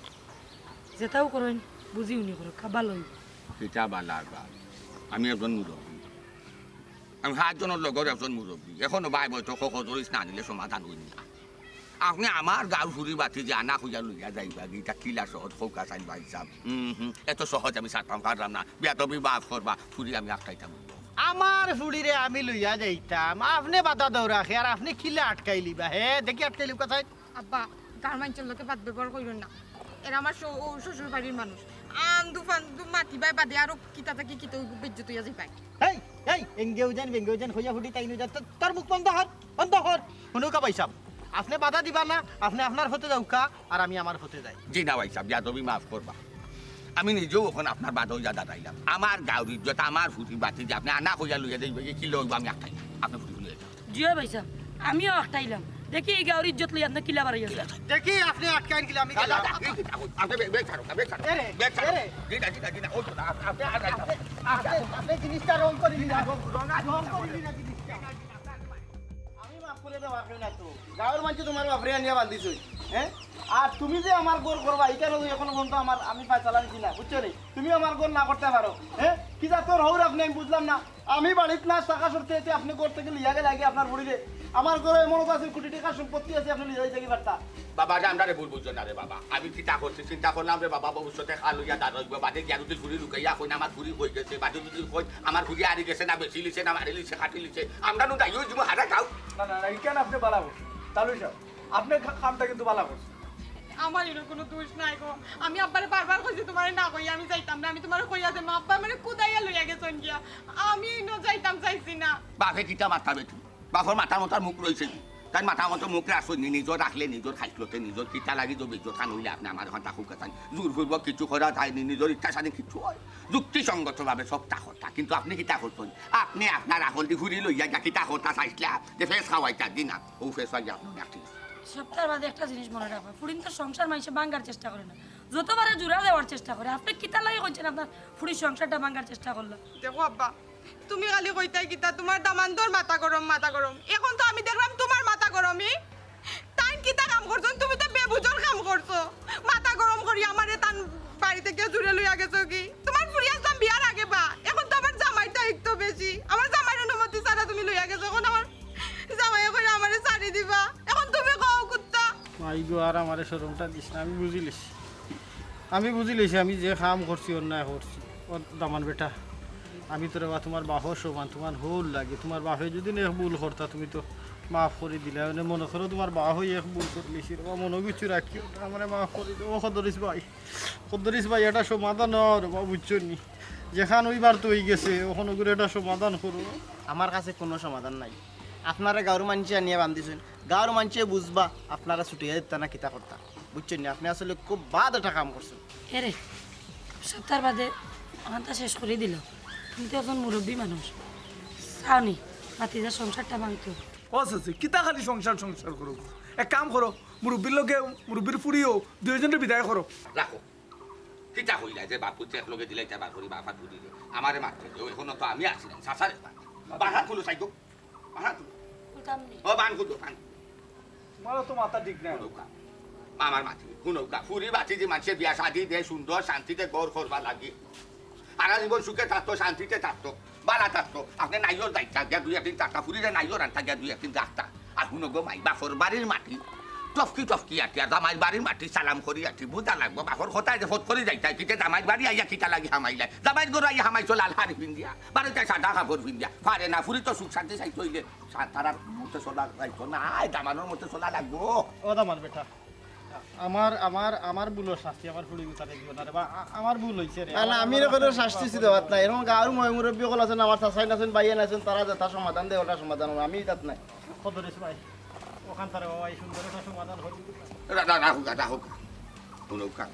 যেতাউ করইন, বুঝি হুনি করউক্কা, ভালা অইবো। কিতা বালা বা, আমি একজন মুরব্বি, আমি সাতজনর লগর একজন মুরব্বি, এখনো বায় বইতো কখদরিস না নিলে সমাধান অইন না। আপনে আমার গাঁওর ফুড়ি বাতি যে আনা কইয়া লইয়া যাইবা গি, ইটা কিলা সহজ কউক্কা চাইন ভাই সাহেব? হুম, হুম, এত সহজ আমি ছাড়তাম পাররাম না। বেয়াদবি মাফ করবা, ফুড়ি আমি আটকাইতাম। আমার ফুড়িরে আমি লইয়া যাইতাম, আপনে বাধা দেওরা কে, আর আপনে কিলা আটকাইলিবা? হে, দেখি আটকাইলিবা চাইন। আব্বা, গাঁওর মানষর লগে বাদ ব্যবহার কইরইন না। এরা আমার শ-, ও শ্বশুর বাড়ির মানুষ। আন্দু ফান্দু মাতিবায় বাদে আরো কিতা থাকি কিতা অইবো, বেইজ্জত অইয়া যাইবায়। এই, এই, এঙ্গেও যাইন, বেঙ্গেও যাইন, কইয়া ফুটি তাইন যাইন। তো-, তোর মুখ বন্ধ কর, বন্ধ কর। হুনউক্কা ভাই সাহেব, আপনে বাধা দিবা না, আপনে আপনার পথে যাউক্কা, আর আমি আমার পথে যাই। জি না ভাই সাহেব, বেয়াদবি মাফ করবা। আমি নিজেও অখন আপনার বাদে অইয়া দাঁড়াইলাম। আমার গাঁওর ইজ্জত, আমার ফুড়ি বাতি যে আপনে আনা কইয়া লইয়া যাইবা গি, কিলা অইবো আমি আটকাইতাম। আপনে ফুড়ি লইয়া যাও। জি অয় ভাই সাহেব, আমিও আটকাইলাম। দেখি ই গাঁওর ইজ্জত লইয়া আপনে কিলা বাড়াইয়া যাইন। দেখি আপনে আটকাইন কিলা আমি না, না, গেলাম। না, এই, এই, আপনে ব্যাগ, ব্যাগ ছাড়ো, ব্যাগ ছাড়ো। এরে, ব্যাগ ছাড়ো। এরে। জি না, জি না, জি না, ওই তো না, আপনে, আপনে আর যাইতাম। আপনে, আপনে, আপনে জিনিসটা wrong করিলিলা। Wrong, wrong, wrong করিলিলা জিনিসটা। আমি মাফ করি দেওয়া কেউ না তো। গাঁওর মানষে তুমার বাপরে আনিয়া বান্ধিছইন, হে? আর তুমি যে আমার ঘর করবা, ইখান অইয়া এখনো পর্যন্ত আমার, আমি ফয়সালা নিছি না, বুঝছো নি? তুমি আমার ঘর না করতায় পারো, হে? কি জাতর হউর আপনে, আমি বুঝলাম না। আমি বাড়িত না থাকা সত্ত্বে এতে আপনে ঘর থাকি লইয়া গেলা গি আপনার ফুড়িরে। আমার ঘরো এমন আছে কোটি টেকার সম্পত্তি আছে, আপনে লইয়া যাইতা গি পারতা। বাবা রে, আমরারে ভুল বুঝো না রে বাবা। আমি কিতা করছি, চিন্তা করলাম রে বাবা, ভবিষ্যতে খাল অইয়া দাঁড়াইবো, বাদে গিয়া যদি ফুড়ি লুকাইয়া কইন আমার ফুড়ি কই গেছে, বাদে যদি কইন আমার ফুড়ি হারি গেছে, না বেচিলিছে, না মারিলিছে, কাটিলিছে, আমরা নু দায়ী অইযিমু, হারা গাঁও। না, না, না, ইখান আপনে বালা করছইন। তালুই সাব, আপনে কা-, কামটা কিন্তু বালা করছইন। আমার ইনো কুনু দোষ নাই গো। আমি আব্বারে বারবার কইছি তুমারে না কইয়া আমি যাইতাম না। আমি তুমারে কইয়া যাইমু, আব্বায় আমারে কুদাইয়া লইয়া গেছইন গিয়া। আমি ইনো যাইতাম চাইছি না। বাপে কিতা মাততা বে তুই? বাপর মাথার মতো আর মুখ রইছে নি? তাইন মাথার মতো মুখ রাখছইন নি, নিজর রাখলে নিজর খাইছলতে নিজর কিতা লাগি যে বেইজ্জত খান অইলে আপনে আমার অখন তা কউক্কা চাইন। জোরপূর্বক কিচ্ছু করা যায়নি, নিজর ইচ্ছা স্বাধীন কিচ্ছু অয়। যুক্তিসঙ্গতভাবে সবতা কথা, কিন্তু আপনে কিতা করছইন? আপনে আপনার আকলদি ফুড়ি লইয়া গিয়া কিতা করতা চাইছলা? যে ফেস খাওয়াইতা দি না, অউ ফেস খাওয়াইয়া আপনে অনেক ঠিক আছে। সবতার বাদে একটা জিনিস মনো রাখবা, ফুড়িন্তর সংসার মানষে ভাঙ্গার চেষ্টা করে না, যত পারে জুড়া দেওয়ার চেষ্টা করে। আপনে কিতার লাগি কইছইন আপনার ফুড়ির সংসারটা ভাঙ্গার চেষ্টা করলা? দেখো আব্বা, তুমি খালি কইতায় কিতা, তুমার দামান্দর মাথা গরম, মাথা গরম। অখন তো আমি দেখলাম তুমার মাথা গরম, ই? তাইন কিতা কাম করছইন? তুমি তো বেবুঝর কাম করছো। মাথা গরম করি আমারে তান বাড়ি থাকি জুরে লইয়া গেছো গি। তুমার ফুড়ি আছলাম বিয়ার আগে বা, অখন তো আমার জামাইর দায়িত্ব বেশি। আমার জামাইর অনুমতি ছাড়া তুমি লইয়া গেছো, অখন আমার জামাইয়ে কইরা আমারে ছাড়ি দিবা। অখন তুমি কও কুত্তা। মাই গো, আর আমারে শরমটা দিস না, আমি বুঝিলিছি। আমি বুঝিলিছি, আমি যে কাম করছি, অন্যায় করছি। ও দামান বেটা, আমি তো রে বা তুমার বাপর সমান, তুমার হউর লাগি। তুমার বাপে যদি এক ভুল করতা, তুমি তো মাফ করি দিলায়। মানে মনো করো তুমার বাপে এক ভুল করিলিছে রে বা, মনো কিচ্ছু রাখিও না, আমারে মাফ করি দেও। ও কদরিছ ভাই, কদরিছ ভাই, এটা সমাধান অর রে বা, বুঝছো নি? যেখান অইবার তো অইগেছে, অখন অগুর এটা সমাধান করো। আমার কাছে কুনু সমাধান নাই। আপনারে গাঁওর মানষে আনিয়া বান্ধিছইন, গাঁওর মানষে বুঝবা, আপনারা ছুটিয়া দিতা না কিতা করতা। বুঝছইন নি? আপনে আসলে খুব বাদ একটা কাম করছইন। এরে, সপ্তাহ বাদে আনতা শেষ করি দিল। তুমি তো একজন মুরব্বী মানুষ, চাও নি ভাতিজার সংসারটা ভাঙতো? ও চাচি, কিতা খালি সংসার সংসার করো? এক কাম করো, মুরব্বীর লগে মুরব্বীর ফুড়িও দুইজনরে বিদায় করো। রাখো। কিতা কইলা যে বাপ পুতে একলগে দিলাইতা বার করি বাপ আর ফুড়িরে? আমারে মারতে দেও, এখনো তো আমি আছি না, চাচারে মার। বাহাত খুলো চাইতো, বাহাত খুলো। খুলতাম নি। ও বান খুলো, বান। তোমারও তো মাথা ঠিক নাই। হুনউক্কা। আমার মাতি, হুনউক্কা। ফুড়ি বাতি যে মানষে বিয়া শাদি দে, সুন্দর শান্তিতে ঘর করবার লাগি। সারা জীবন সুখে থাকতো, শান্তিতে থাকতো, বালা থাকতো। আপনে নাইওর দায়িত্ব গিয়া দুই একদিন থাকতা, ফুড়িরে নাইওর আনতা গিয়া দুই একদিন রাখতা। আর হুনো গো মাই, বাপর বাড়ির মাটি, টফকি টফকি আটি, আর জামাইর বাড়ির মাটি সালাম করি আটি, বুঝা লাগবো। বাপর কথায় যে ফট করি যাইতায়, কিতা জামাইর বাড়ি আইয়া কিতা লাগি হামাইলায়? জামাইর ঘরো আইয়া হামাইছো লাল শাড়ি পিন্দিয়া, বারোটায় সাদা কাপড় পিন্দিয়া। পারে না, ফুড়ি তো সুখ শান্তি চাইতো অইলে, সা-, তারার মতে চলা যাইতো না, আয় দামানর মতে চলা লাগবো। ও দামান বেটা, আমার, আমার, আমার ভুলর শাস্তি আমার ফুড়ি গুতারে দিও না রে বা, আ-, আমার ভুল অইছে রে। না, না, আমি এরকম শাস্তি দিতে পারত না। এরকম গাঁওর ময় মুরব্বী অকল আছইন, আমার চাচাইন আছইন, ভাইয়াইন আছইন, তারা যেটা সমাধান দেয়, ওটা সমাধান হবে। আমি ইতাত নাই। কদরেশ ভাই, ওখান তারে বাবা, এই সুন্দর একটা সমাধান হইল। রা-, রা-, রাখুক, রাখুক। হুনউক্কা।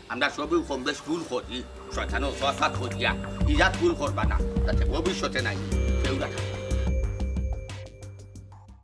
আমরা সবই কম বেশ ভুল করি, শয়তানর ওয়াসওয়াসা করিয়া, ইজাত ভুল করবা না, যাতে ভবিষ্যতে নাই কেউ না থাকে।